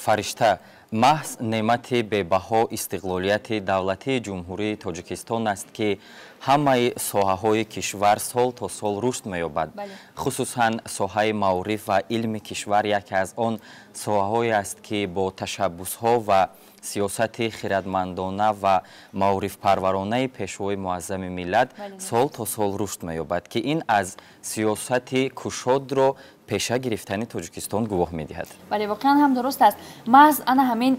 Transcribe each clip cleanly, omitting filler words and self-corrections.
Фаришта, маҳз неъмати бебаҳо истиқлолияти давлатии Ҷумҳурии Тоҷикистон аст, ки ҳамаи соҳаҳои кишвар сол то сол рушд меёбад. Хусусан соҳаи маориф ва илми кишвар яке аз он соҳаҳое аст, ки бо ташаббусҳо ва сиёсати хирадмандона ва маорифпарваронаи Пешвои Муаззами миллат сол то сол рушд меёбад, ки ин аз сиёсати кушодро пеша гирифтани Тоҷикистон гувоҳ медиҳад. Бале, воқеан ҳам дуруст аст. Маҳз ана ҳамин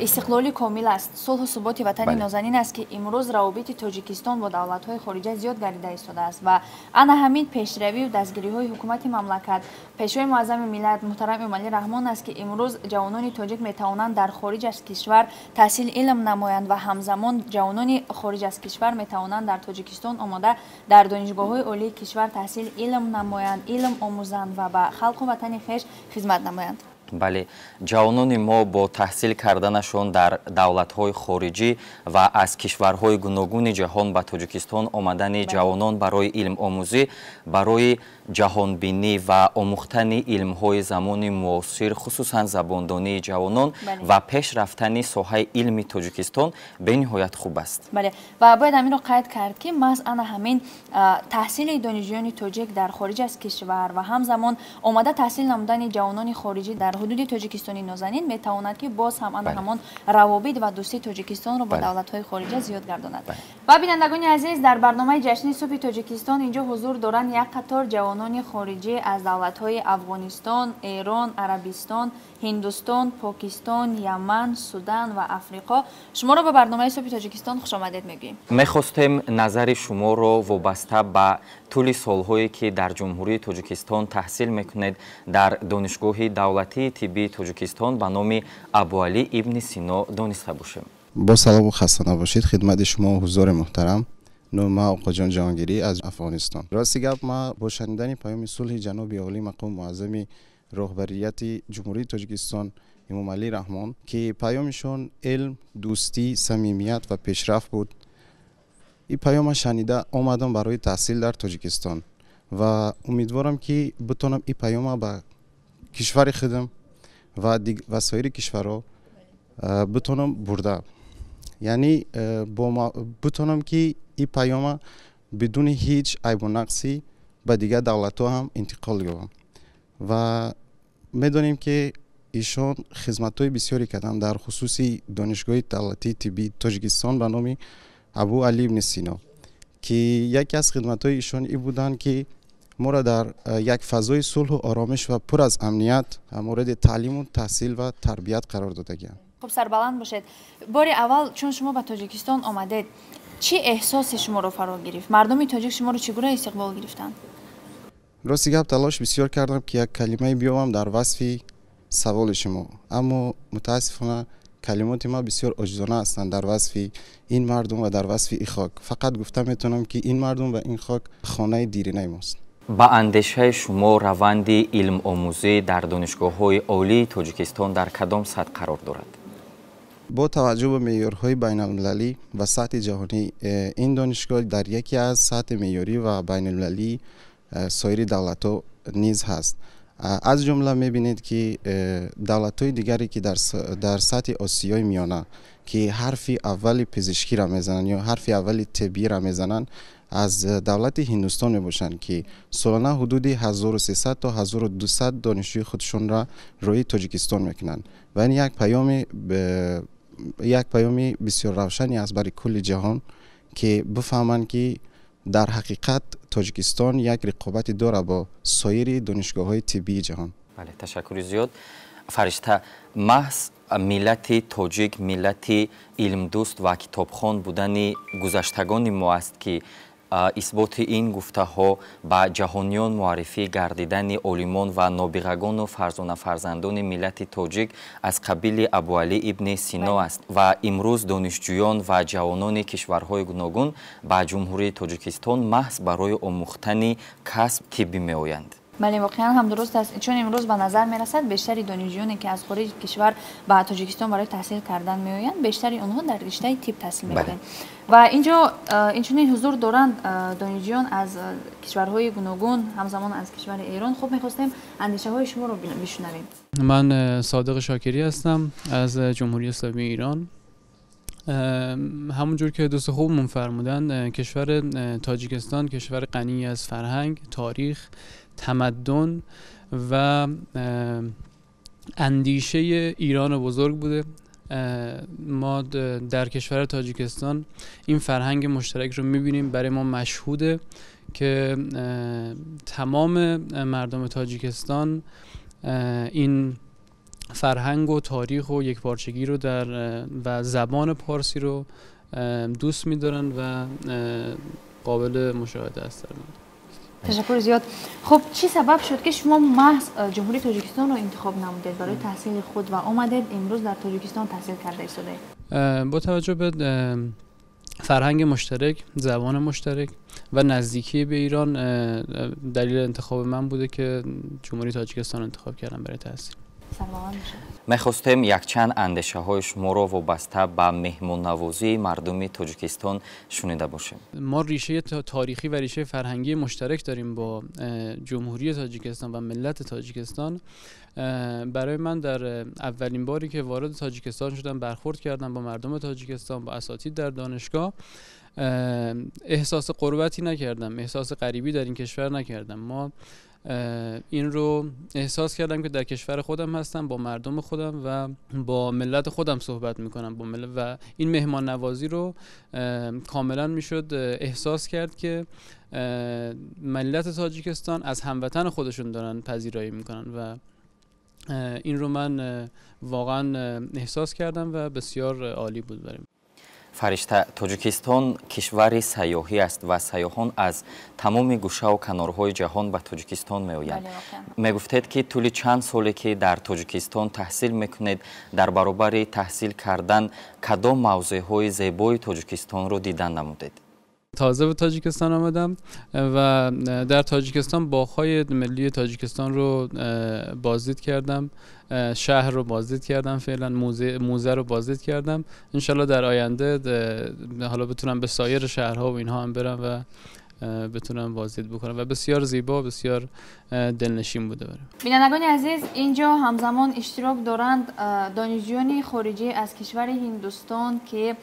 истиқлоли комил аст, сулҳу суботи ватани нозанин аст, ки имрӯз равобити Тоҷикистон бо давлатҳои хориҷа зиёд гардида истодааст ва ана ҳамин пешравию дастгириҳои ҳукумати мамлакат, Пешвои Муаззами миллат муҳтарам Эмомалӣ Раҳмон аст, ки имрӯз ҷавонони тоҷик метавонанд дар хориҷ аз кишвар таҳсил илм намоянд ва ҳамзамон ҷавонони хориҷ аз кишвар метавонанд дар Тоҷикистон омода дар донишгоҳҳои олии кишвар таҳсил илм намоянд, илм омӯзанд ва ба халқу ватани хеш хизмат намоянд. Бале, ҷавонони мо бо таҳсил карданашон дар давлатҳои хориҷӣ ва аз кишварҳои гуногуни ҷаҳон ба Тоҷикистон омадани ҷавонон барои илмомӯзӣ, барои ҷаҳонбинӣ ва омӯхтани илмҳои замони муосир, хусусан забондонии ҷавонон ва пеш рафтани соҳаи илми Тоҷикистон бениҳоят хуб аст. Бале, ва бояд ҳаминро қайд кард, ки маҳз ана ҳамин таҳсили донишҷӯёни тоҷик дар хориҷ аз кишвар ва ҳамзамон омада таҳсил намудани ҷавонони хориҷӣ дар ҳудуди Тоҷикистони нозанин метавонад, ки боз ҳам ана ҳамон равобит ва дӯстии Тоҷикистонро бо давлатҳои хориҷа зиёд гардонад. Ва бинандагони азиз, дар барномаи ҷашни субҳи Тоҷикистон инҷо ҳузур доранд як қатор ҷавонони хориҷӣ аз давлатҳои Афғонистон, Эрон, Арабистон, Ҳиндустон, Покистон, Яман, Судан ва Африқо. Шуморо ба барномаи субҳи Тоҷикистон хушомадед мегӯем. Мехостем назари шуморо вобаста ба тӯли солҳое, ки дар Ҷумҳурии Тоҷикистон таҳсил мекунед, дар Донишгоҳи давлатии тиббии Тоҷикистон ба номи Абуалӣ ибни Сино дониста бошем. Бо салому хаста набошед хидмати шумо, ҳузури муҳтарам. Номи ман Оқоҷон Ҷаҳонгирӣ аз Афғонистон. Рости гап, ман бо шунидани паёми сулҳи ҷаноби олӣ мақоми муаззами роҳбарияти Ҷумҳурии Тоҷикистон Эмомалӣ Раҳмон, ки паёмишон илм, дӯстӣ, самимият ва пешрафт буд, ин паёма шанида омадам барои таҳсил дар Тоҷикистон ва умедворам, ки битонам ин паёма ба кишвари худам ва соири кишварҳо битонам бурда, яъне битонам, ки ин паёма бидуни ҳеҷ айбу нақсӣ ба дигар давлатҳо ҳам интиқол ёбам. Ва медонем, ки ишон хизматҳои бисёре карданд дар хусуси Донишгоҳи давлатии тиббии Тоҷикистон ба номи Абу Али ибни Сино, ки яке аз хидматҳои ишон ин буданд, ки моро дар як фазои сулҳу оромиш ва пур аз амният мавриди таълиму таҳсил ва тарбият қарор додагианд. Хуб, сарбаланд бошед. Бори аввал чун шумо ба Тоҷикистон омадед, чӣ эҳсосе шуморо фаро гирифт? Мардуми тоҷик шуморо чӣ гуна истиқбол гирифтанд? Рости гап, талош бисёр кардам, ки як калимае биёбам дар васфи саволи шумо, аммо мутаассифона калимоти ман бисёр оҷизона ҳастанд дар васфи ин мардум ва дар васфи ин хок. Фақат гуфта метавонам, ки ин мардум ва ин хок хонаи диринаи мост. Ба андешаи шумо, раванди илмомӯзӣ дар донишгоҳҳои олии Тоҷикистон дар кадом сатҳ қарор дорад? Бо таваҷҷӯҳ ба меъёрҳои байналмилалӣ ва сатҳи ҷаҳонӣ, ин донишгоҳ дар яке аз сатҳи меъёрӣ ва байналмилалии соири давлатҳо низ ҳаст. Аз ҷумла мебинед, ки давлатҳои дигаре, ки дар сатҳи Осиёи Миёна, ки ҳарфи аввали пизишкиро мезананд ё ҳарфи аввали тиббиро мезананд, аз давлати Ҳиндустон мебошанд, ки солона ҳудуди 1300 то 1200 донишҷӯи худшонро роҳи Тоҷикистон мекунанд ва ин як паёми бисёр равшане аст барои кулли ҷаҳон, ки бифаҳманд, ки дар ҳақиқат Тоҷикистон як рақобате дорад бо соири донишгоҳҳои тиббии ҷаҳон. Бале, ташаккури зиёд. Фаришта, маҳз миллати тоҷик миллати илмдӯст ва китобхон будани гузаштагони мо аст, ки исботи ин гуфтаҳо ба ҷаҳониён муаррифӣ гардидани олимон ва нобиғагону фарзонафарзандони миллати тоҷик аз қабили Абуалӣ ибни Сино аст ва имрӯз донишҷӯён ва ҷавонони кишварҳои гуногун ба Ҷумҳурии Тоҷикистон маҳз барои омӯхтани касб тиббӣ меоянд. Бале, воқеан ҳам дуруст аст, чун имрӯз ба назар мерасад, бештари донишҷӯёне, ки аз хориҷи кишвар ба Тоҷикистон барои таҳсил кардан меоянд, бештари онҳо дар риштаи тиб таҳсил мекунанд. Ва инҷо инчунин ҳузур доранд донишҷӯён аз кишварҳои гуногун, ҳамзамон аз кишвари Эрон. Хуб, мехостем андешаҳои шуморо бишунавем. Ман Содиқ Шокирӣ ҳастам аз Ҷумҳурии Исломии Эрон. همونجور که دوست خوبمون فرمودن، کشور تاجیکستان کشور غنی از فرهنگ، تاریخ، تمدن و اندیشه ایران بزرگ بوده. ما در کشور تاجیکستان این فرهنگ مشترک رو میبینیم. برای ما مشهوده که تمام مردم تاجیکستان این فرهنگ و تاریخ و یکپارچگی رو در و زبان پارسی رو دوست می‌دارن و قابل مشاهده است. Ташаккур зиёд. Хуб, чӣ сабаб шуд, ки шумо маҳз Ҷумҳурии Тоҷикистонро интихоб намудед барои таҳсили худ ва омадед, имрӯз дар Тоҷикистон таҳсил карда истодаед? با توجه به فرهنگ مشترک، زبان مشترک و نزدیکی به ایران دلیل انتخاب من بوده که جمهوری تاجیکستان انتخاب کردم برای تحصیل. Мехостем якчанд андешаҳои шуморо вобаста ба меҳмоннавозии мардуми Тоҷикистон шунида бошем. ما ریشه تاریخی و ریشه فرهنگی مشترک داریم با جمهوری تاجیکستان و ملت تاجیکستان. برای من در اولین باری که وارد تاجیکستان شدم، برخورد کردم با مردم تاجیکستان، با اساتید در دانشگاه، احساس غربتی نکردم، احساس غریبی در این کشور نکردم. ما این رو احساس کردم که در کشور خودم هستم، با مردم خودم و با ملت خودم صحبت میکنم با ملت و این مهمان نوازی رو کاملا میشد احساس کرد که ملت تاجیکستان از هموطن خودشون دارن پذیرایی میکنن و این رو من واقعا احساس کردم و بسیار عالی بود بریم. Фаришта, Тоҷикистон кишвари сайёҳӣ аст ва сайёҳон аз тамоми гӯшаву канорҳои ҷаҳон ба Тоҷикистон меоянд. Мегуфтед, ки тӯли чанд соле, ки дар Тоҷикистон таҳсил мекунед, дар баробари таҳсил кардан кадом мавзеъҳои зебои Тоҷикистонро дидан намудед? تازه به تاجیکستان آمدم و در تاجیکستان باغ‌های ملی تاجیکستان رو بازدید کردم، شهر رو بازدید کردم، فعلا موزه رو بازدید کردم. انشالله در آینده حالا بتونم به سایر شهرها و اینها هم برم و بتونم بازدید بکنم و بسیار زیبا، بسیار دلنشین بوده برم. Бинандагони азиз, инҷо ҳамзамон иштирок доранд донишҷӯёни хориҷӣ аз кишвари Ҳиндустон, ки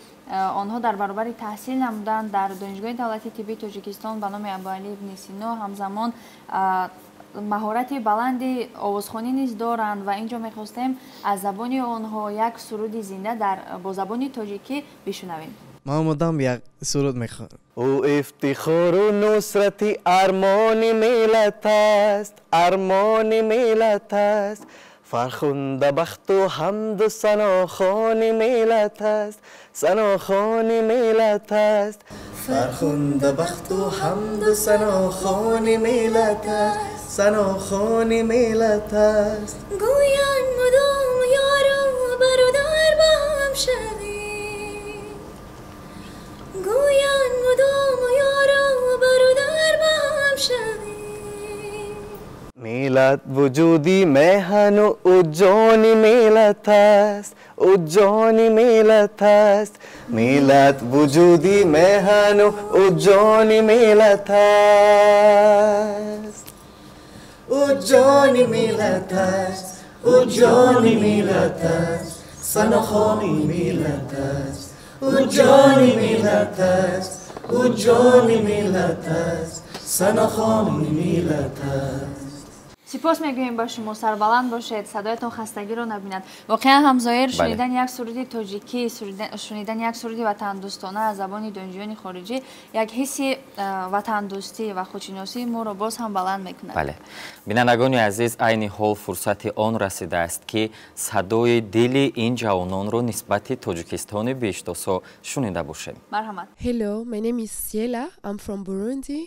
онҳо дар баробари таҳсил намудан дар Донишгоҳи давлатии тиббии Тоҷикистон ба номи Абуалӣ ибни Сино, ҳамзамон маҳорати баланди овозхонӣ низ доранд ва инҷо мехостем аз забони онҳо як суруди зинда дар бо забони тоҷикӣ бишунавем. Ман омадам, як суруд мехонам. Ӯ ифтихору нусрати армони миллат аст, армони миллат аст, фархундабахту ҳамду санохони миллат аст, санохони миллат аст, фархундабахту ҳамду санохони миллат аст, санохони миллат аст. Гӯянд мудом ёру бародар ба ҳам шавем, гӯянд мудом ёру бародар ба ҳам шавем. Миллат вуҷуди меҳану ӯ ҷони миллат аст, ӯ ҷони миллат аст, миллат вуҷуди меҳану ӯ ҷони миллат аст, ӯ ҷони миллат аст, ӯ ҷони миллат аст, санохони миллат аст, ӯ ҷони миллат аст, ӯ ҷони миллат аст, санохони миллат аст. Сипос мегӯем ба шумо, сарбаланд бошед, садоятон хастагиро набинад. Воқеан ҳам, Зоир, шунидани як суруди тоҷикӣ, шунидани як суруди ватандӯстона аз забони донишҷӯёни хориҷӣ як ҳисси ватандӯстӣ ва худшиносии моро боз ҳам баланд мекунад. Бале, бинандагони азиз, айни ҳол фурсати он расидааст, ки садои дили ин ҷавононро нисбати Тоҷикистони биҳиштосо шунида бошем. Марҳамат. Hello, my name is Ciela. I'm from Burundi.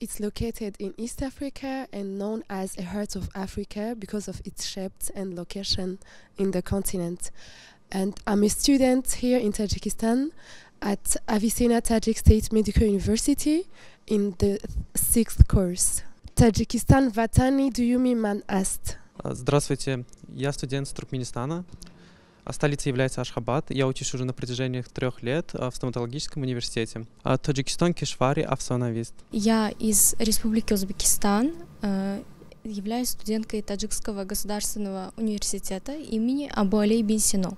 It's located in East Africa and known as a heart of Africa because of its shape and location in the continent. And I'm a student here in Tajikistan at Avicenna Tajik State Medical University in the sixth course. Тоҷикистон ватани дуюми ман аст. Здравствуйте, я студент с Туркменистана. Столицей является Ашхабад. Я учусь уже на протяжении 3 лет в стоматологическом университете. Тоҷикистон кишвари афсонавист. Я из Республики Узбекистан, являюсь студенткой Таджикского государственного университета имени Абу Али ибн Сино.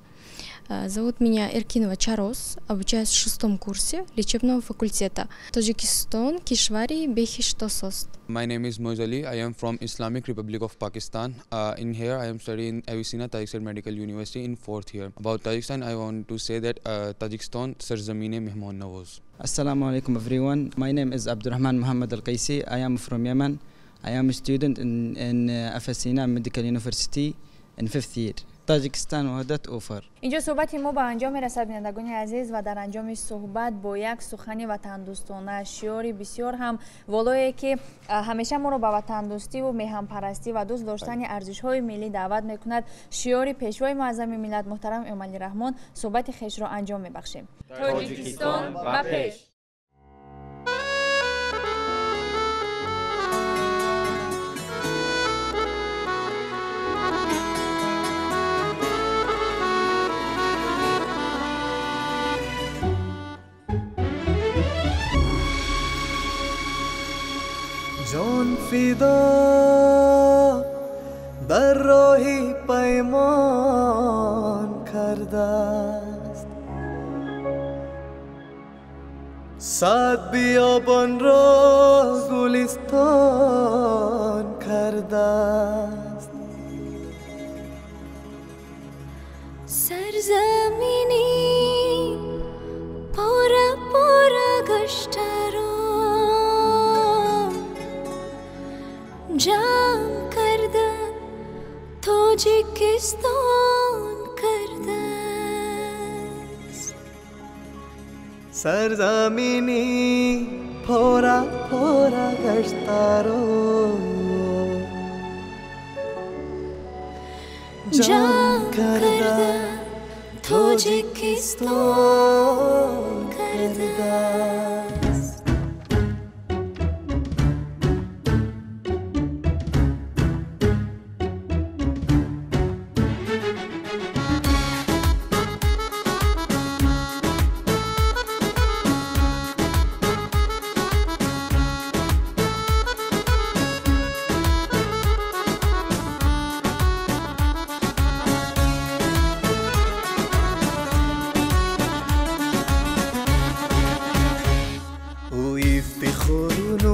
Зовут меня Эркинова Чарос, обучаюсь в 6-м курсе лечебного факультета. Тоҷикистон кишвари беҳиштосост. My name is Moiz Ali. I am from Islamic Republic of Pakistan. In here I am studying in Avicenna Tajik State Medical University in 4th year. About Tajikistan, I want to say that Tajikistan sarzamine mehmon nawaz. Assalamu alaikum everyone. My name is Abdurrahman Muhammad Al-Qaisi. I am from Yemen. I am a student in Avicenna Medical University in 5th year. Тоҷикистон ваҳдат офар. Инҷо суҳбати мо ба анҷом мерасад, бинандагони азиз, ва дар анҷоми суҳбат бо як сухани ватандӯстона, шиори бисёр ҳам волое, ки ҳамеша моро ба ватандӯстиву меҳанпарастӣ ва дӯст доштани арзишҳои миллӣ даъват мекунад, шиори пешвои муаззами миллат муҳтарам Эмомалӣ Раҳмон, суҳбати хешро анҷом мебахшем. Тоҷикистон ба пеш! جان فدا در راهی پیمان کرده است، صد بیابان را گلستان کرده است. سرزمینی پورا پورا گشت جام کرده тоҷикистон кардааст. Сарзамини пора пора гаштаро ҷам карда тоҷикистон кардааст.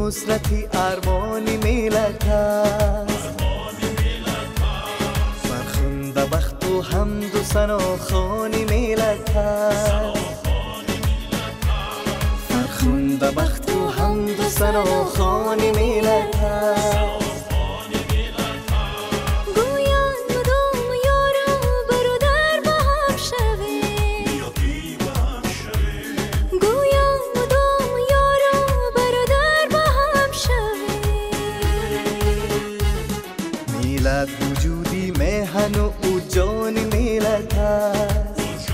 نصرتی ارمانی ملت است، فرخنده بخت و حمد و ثناخوانی ملت است، فرخنده بخت و حمد و ثناخوانی ملت است. وجودی میهن و او جان ملت است،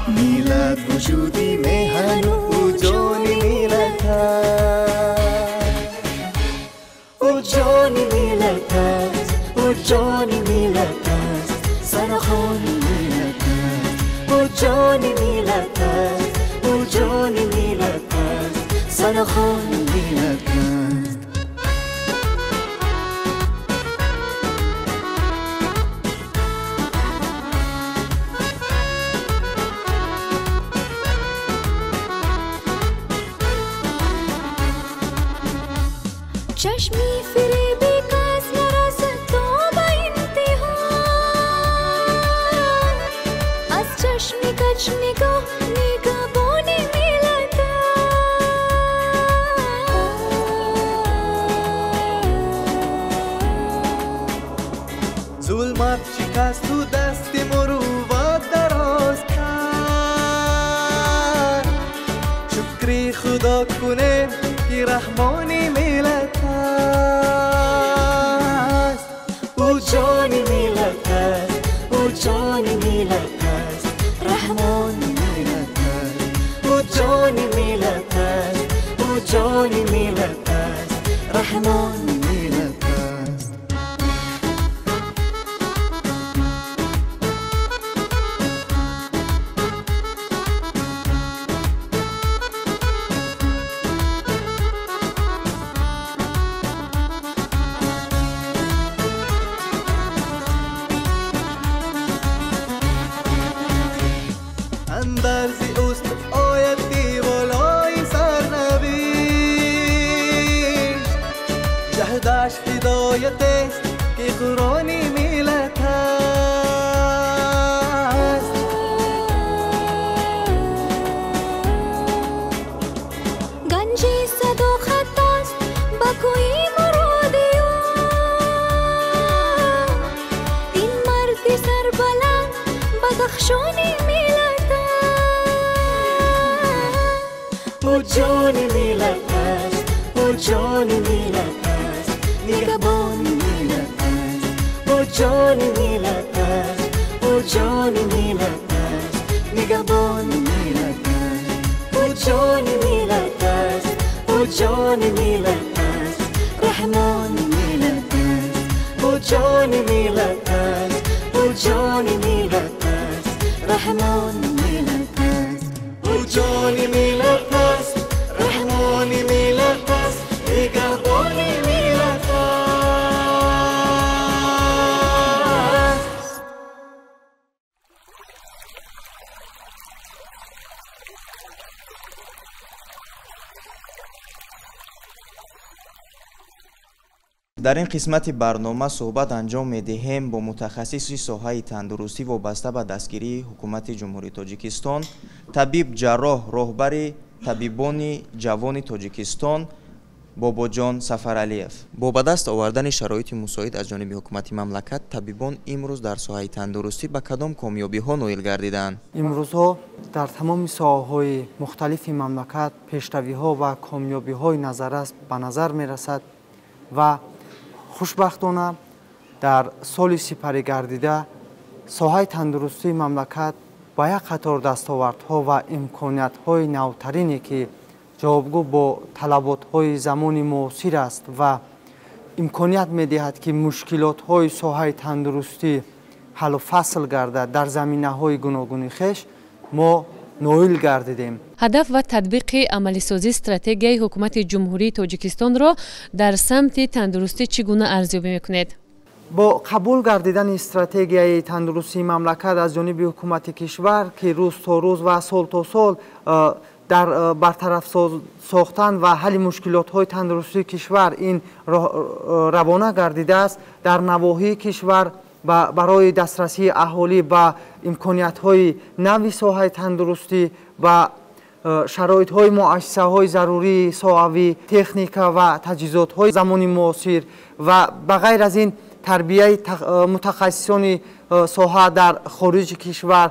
ملت وجودی میهن و او جان ملت است، او جان ملت است، او جان ملت است، ثناخوان ملت است، او جان ملت است، او جان ملت است، ثناخوان ملت است. چشمی فریبی کس نرسد تا به انتها، از چشمی کج نگاه نگهبان ملت است. ظلمت شکست و دست مروت دراز کرد، شکری خدا کنه که رحمانی ملت است، او جان ملت است، او جان ملت است، رحمان ملت است، او جان ملت است، او جان ملت است، Раҳмони миллат аст. Андарзи ӯст ояти болои сарнавишт, ҷаҳдаш ҳидоятест ки Қуръони миллат аст. Ганҷи садоқат аст ба кӯи муроди ӯ, ин марди сарбаланд бадахшони миллат аст. Ӯ ҷони миллат аст, ӯ ҷони миллат аст, нигаҳбони миллат аст. Ӯ ҷони миллат аст, ӯ ҷони миллат аст, нигаҳбони миллат аст. Ӯ ҷони миллат аст, ӯ ҷони миллат аст, раҳмони миллат аст. Ӯ ҷони миллат аст, ӯ ҷони миллат аст, раҳмони миллат аст. Ӯ ҷони миллат аст, раҳмони миллат аст, нигаҳбони миллат аст. Дар ин қисмати барнома суҳбат анҷом медиҳем бо мутахассиси соҳаи тандурустӣ вобаста ба дастгирии ҳукумати Ҷумҳурии Тоҷикистон, табиб ҷарроҳ, роҳбари табибони ҷавони Тоҷикистон Бобоҷон Сафаралиев. Бо ба даст овардани шароити мусоид аз ҷониби ҳукумати мамлакат, табибон имрӯз дар соҳаи тандурустӣ ба кадом комёбиҳо ноил гардиданд? Имрӯзҳо дар тамоми соҳаҳои мухталифи мамлакат пешравиҳо ва комёбиҳои назаррас ба назар мерасад ва хушбахтона дар соли сипарӣ гардида соҳаи тандурустии мамлакат ба як қатор дастовардҳо ва имкониятҳои навтарине ки ҷавобгӯ бо талаботҳои замони муосир аст ва имконият медиҳад ки мушкилотҳои соҳаи тандурустӣ ҳаллу фасл гардад дар заминаҳои гуногуни хеш мо ноил гардидем. Ҳадаф ва татбиқи амалисозии стратегияи ҳукумати Ҷумҳурии Тоҷикистонро дар самти тандурустӣ чӣ гуна арзёбӣ мекунед? Бо қабул гардидани стратегияи тандурустии мамлакат аз ҷониби ҳукумати кишвар, ки рӯз то рӯз ва сол то сол дар бартараф сохтан ва ҳалли мушкилотҳои тандурустии кишвар ин равона гардидааст, дар навоҳии кишвар барои дастрасии аҳолӣ ба имкониятҳои нави соҳаи тандурустӣ ва шароитҳои муассисаҳои зарурии соҳавӣ, техника ва таҷҳизотҳои замони муосир ва ба ғайр аз ин тарбияи мутахассисони соҳа дар хориҷи кишвар.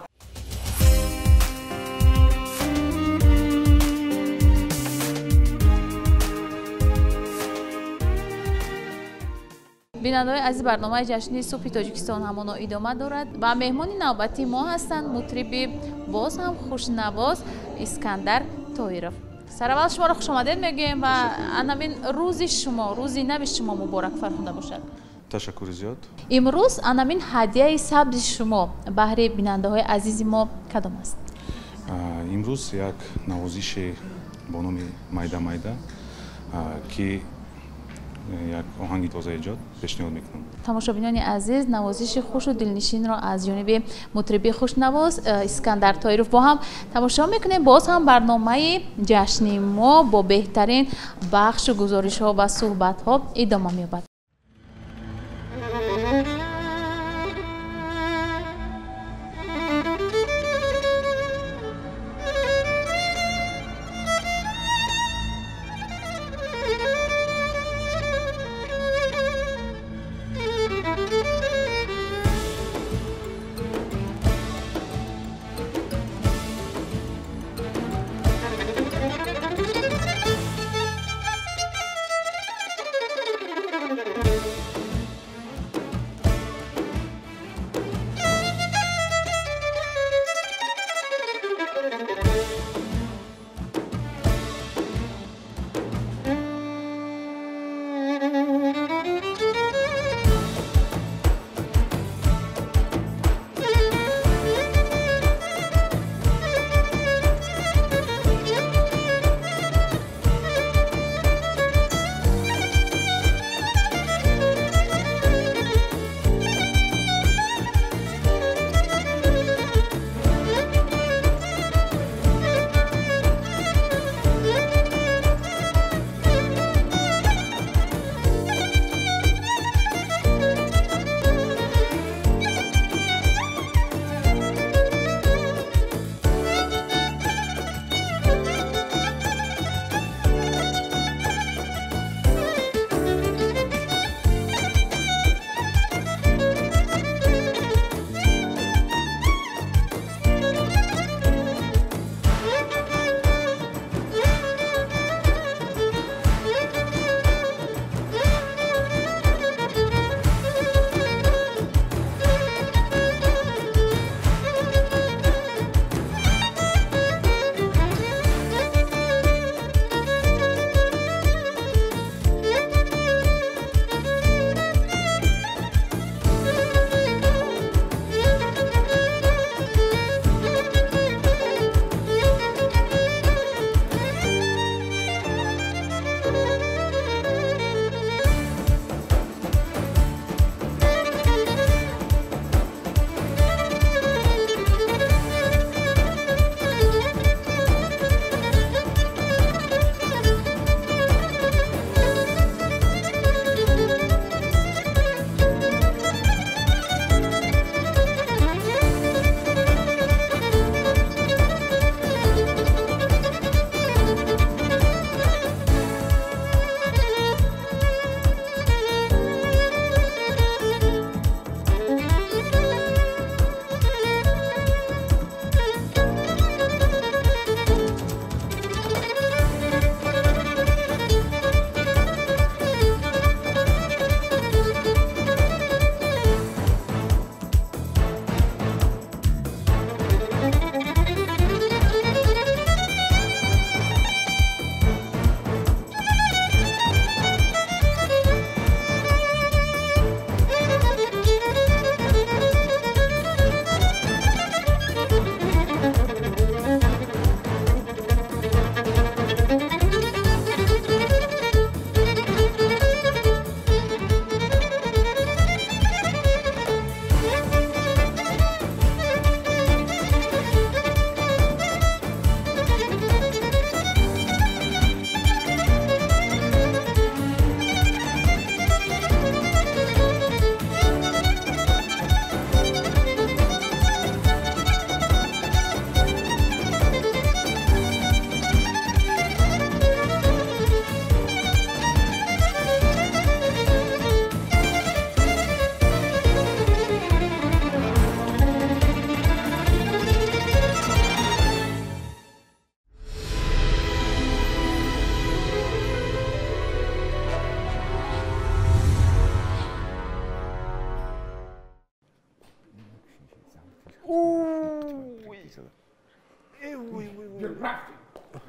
Бинандаҳои азиз, барномаи ҷашнии субҳи Тоҷикистон ҳамоно идома дорад ва меҳмони навбатии мо ҳастанд мутриби боз ҳам хушнавоз Искандар Тоиров. Сараввал шуморо хушомадед мегӯем ва анамин рӯзи шумо, рӯзи нави шумо муборак фархунда бошад. Ташаккури зиёд. Имрӯз анамин ҳадияи сабзи шумо баҳри бинандаҳои азизи мо кадом аст? Имрӯз як навозише бо номи майда майда ки як оҳанги тоза эҷод пешниҳод мекунам. Тамошобинони азиз, навозиши хушу дилнишинро аз ҷониби мутриби хушнавоз Искандар Тоиров бо ҳам тамошо мекунем. Боз ҳам барномаи ҷашни мо бо беҳтарин бахшу гузоришҳо ва суҳбатҳо идома меёбад.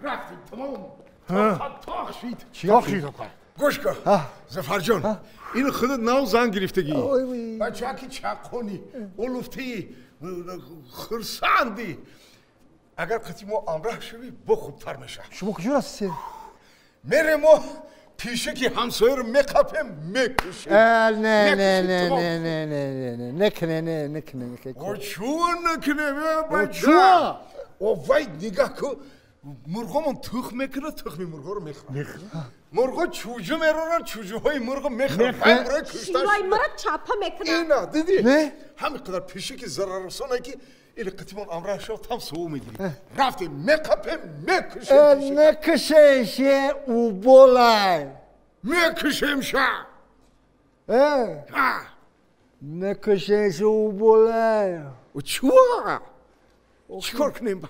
Рафтем, тамом. Тоқ шид. Тоқ шид. Гӯш кун, Зафарҷон, ин худат нав зан гирифтагӣ. Бачаки чаққонӣ, улуфтӣ, хурсандӣ. Агар қати мо ҳамроҳ шавӣ, бо хубтар мешавад. Шумо куҷо растед? Мерем мо пишаки ҳамсояро меқапем, мекушем. Не, не, не, не, не, не, не, не, накне, не, накне. Чун накне, бача? О, вай, нигаҳ кун, мурғомон тухм мекунад, тухми мурғоро мехӯрад. Мурғо чӯҷа мероранд, чӯҷаҳои мурғо мехӯрад. Широй мара чапа мекунад. Ина, дидӣ? Ҳамин қадар пишаки зараррасоне ки или қитимон амраҳ шав, там суву мегирӣ. Рафтем, меқапем, мекушем. Накушеш, е уболай. Мекушем ша. Накушеш, уболай. Чуа? Чӣ кор кунем ба?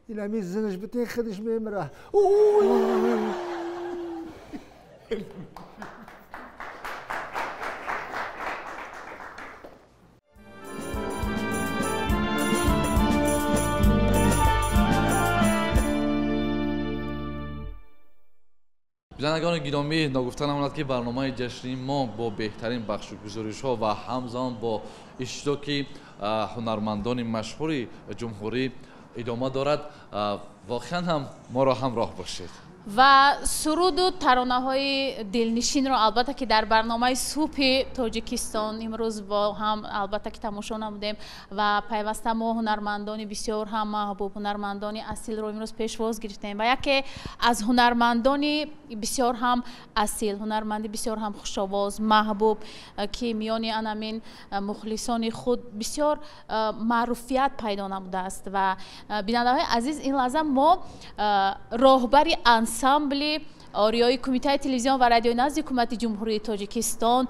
Инами зинаш битен худаш мемира. Бинандагони гиромӣ, ногуфта намонад ки барномаи ҷашнии мо бо беҳтарин бахшу гузоришҳо ва ҳамзамон бо иштироки ҳунармандони машҳури ҷумҳурӣ идома дорад. Воқеан ҳам моро ҳамроҳ бошед. Ва суруду таронаҳои дилнишинро албатта ки дар барномаи субҳи Тоҷикистон имрӯз бо ҳам албатта ки тамошо намудем ва пайваста мо ҳунармандони бисёр ҳам маҳбуб, ҳунармандони асилро имрӯз пешвоз гирифтем ва яке аз ҳунармандони бисёр ҳам асил, ҳунарманди бисёр ҳам хушовоз, маҳбуб, ки миёни анамин мухлисони худ бисёр маъруфият пайдо намудааст. Ва бинандаҳои азиз, ин лаҳза мо роҳбари ансамбли ориёи Кумитаи телевизион ва радиои назди Ҳукумати Ҷумҳурии Тоҷикистон,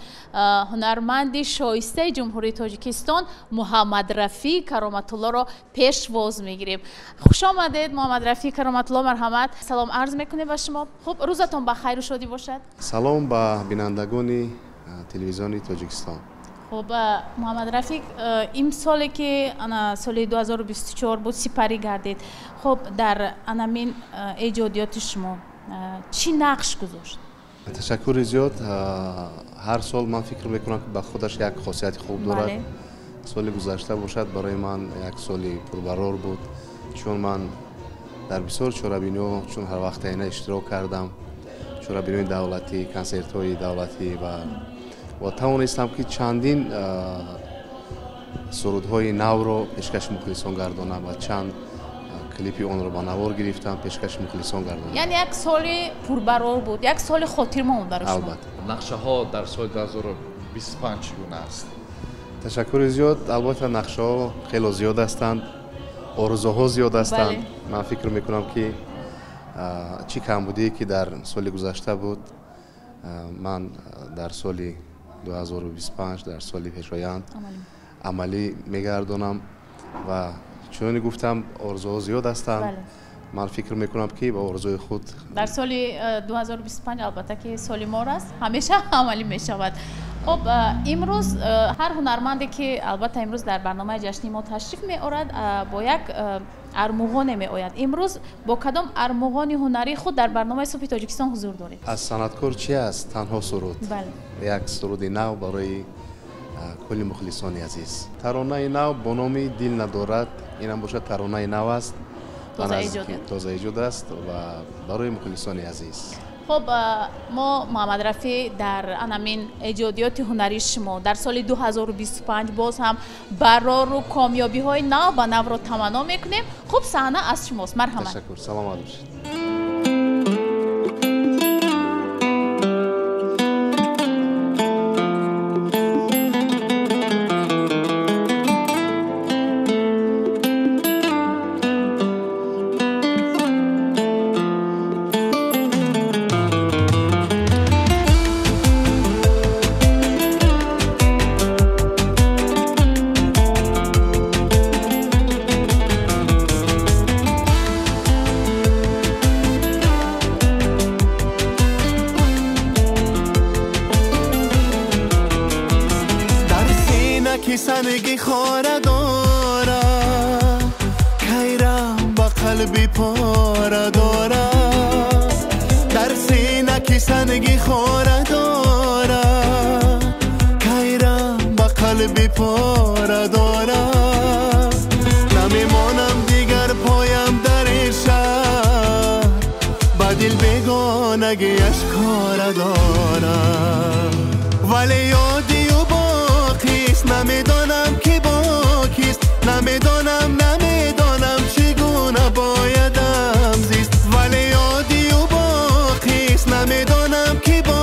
ҳунарманди шоистаи Ҷумҳурии Тоҷикистон Муҳаммадрафӣ Кароматуллоро пешвоз мегирем. Хуш омадед, Муҳаммадрафӣ Кароматулло, марҳамат. Салом арз мекунем ба шумо. Хуб, рӯзатон ба хайру шодӣ бошад. Салом ба бинандагони телевизиони Тоҷикистон. Хуб, Муҳаммадрафиқ, имсоле ки ана соли 2024 буд, сипарӣ гардид. Хуб, дар анамин эҷодиёти шумо чӣ нақш гузошт? Ташаккури зиёд. Ҳар сол ман фикр мекунам ки ба худаш як хосияти хуб дорад. Соли гузашта бошад барои ман як соли пурбарор буд, чун ман дар бисёр чорабиниҳо, чун ҳар вақт айна иштирок кардам, чорабиниҳои давлатӣ, консертҳои давлатӣ ва тавонистам ки чандин сурудҳои навро пешкаши мухлисон гардонам ва чанд клипи онро ба навор гирифтам, пешкаши мухлисон гардонам. Яъне як соли пурбарор буд, як соли хотирмон барои шумо. Албатта. Нақшаҳо дар соли 2025 чӣ гуна аст? Ташаккури зиёд. Албатта нақшаҳо хело зиёд ҳастанд, орзуҳо зиёд ҳастанд. Ман фикр мекунам ки чӣ камбудие ки дар соли гузашта буд, ман дар соли 2025, дар соли пешоянд амалӣ мегардонам ва чуноне гуфтам, орзуҳо зиёд ҳастанд. Ман фикр мекунам ки ба орзуи худ дар соли 2025 албатта ки соли мор аст, ҳамеша амалӣ мешавад. Хуб, имрӯз ҳар ҳунарманде ки албатта имрӯз дар барномаи ҷашнии мо ташриф меорад, бо як армуғоне меояд. Имрӯз бо кадом армуғони ҳунарии худ дар барномаи субҳи Тоҷикистон ҳузур доред? Аз санъаткор чи аст? Танҳо суруд. Як суруди нав барои кулли мухлисони азиз. Таронаи нав бо номи Дил надорад. Инам бошад таронаи нав аст, тозаэҷод аст ва барои мухлисони азиз. Хуб, мо Муҳаммадрафӣ дар анамин эҷодиёти ҳунарии шумо дар соли 2025 боз ҳам барору комёбиҳои нав ба навро таманно мекунем. Хуб, саҳна аз шумост, марҳамат. Ташаккур, саломат бошед. Санги хора дора, кайра ба қалби пора дорад, дар сина ки санги хора дорад, кайрам ба қалби пора дорад. Намемонам дигар поям дар ин шаҳр, ба дил бегонагиаш кора дорад. Вале ёди ӯ боқист, намедонам ки бо кист, намедонам, намедонам чӣ гуна боядам зист. Вале ёди ӯ боқист, намедонам ки бо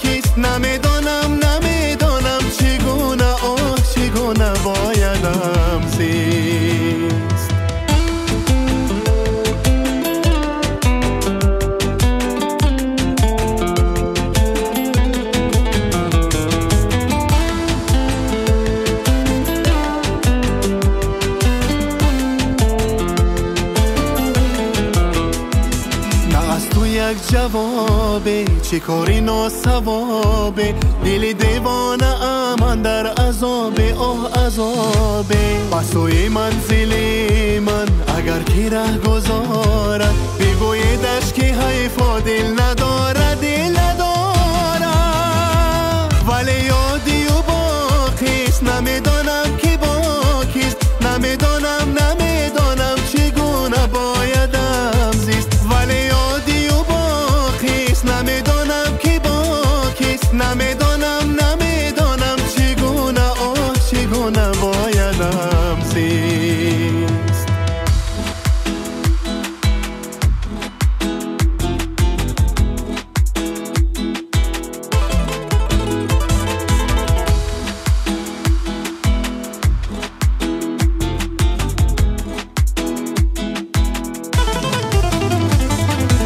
кист, намедонам, намедонам чӣ гуна, оҳ, чӣ гуна боядам зист. Як ҷавобе, чӣ кори носавобе, дили девонаам андар азобе, оҳ азобе. Ба сӯи манзили ман агар ки раҳ гузорад, бигӯедаш ки ҳайфо дил надорад, дил надорад. Вале ёди ӯ боқист, намедонам ки бо кист, намедонам, намедонам чӣ гуна боядам зист. Вале ёди ӯ боқист, намедонам ки бо кист, намедонам, намедонам чӣ гуна, оҳ, чӣ гуна боядам зист.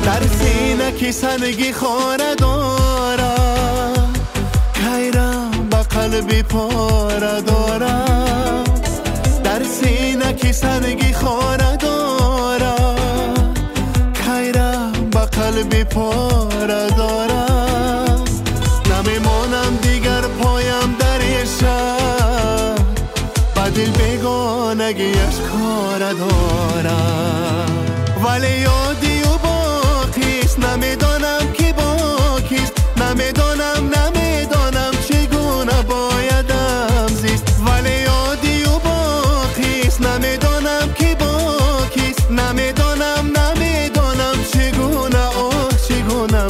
Дар сина ки санги хора дорад, кайрам ба қалби пора дорад. Дар сина ки санги хора дорад, кайрам ба қалби пора дорад. Намемонам дигар поям дар ин шаҳр, ба дил бегонагиаш кора дорад. Вале ёди ӯ боқист, намедонам ки бо кист, намедонам, намедонам чӣ гуна боядам зист. Вале ёди ӯ боқист, намедонам ки бо кист, намедонам, намедонам чӣ гуна, оҳ, чӣ гуна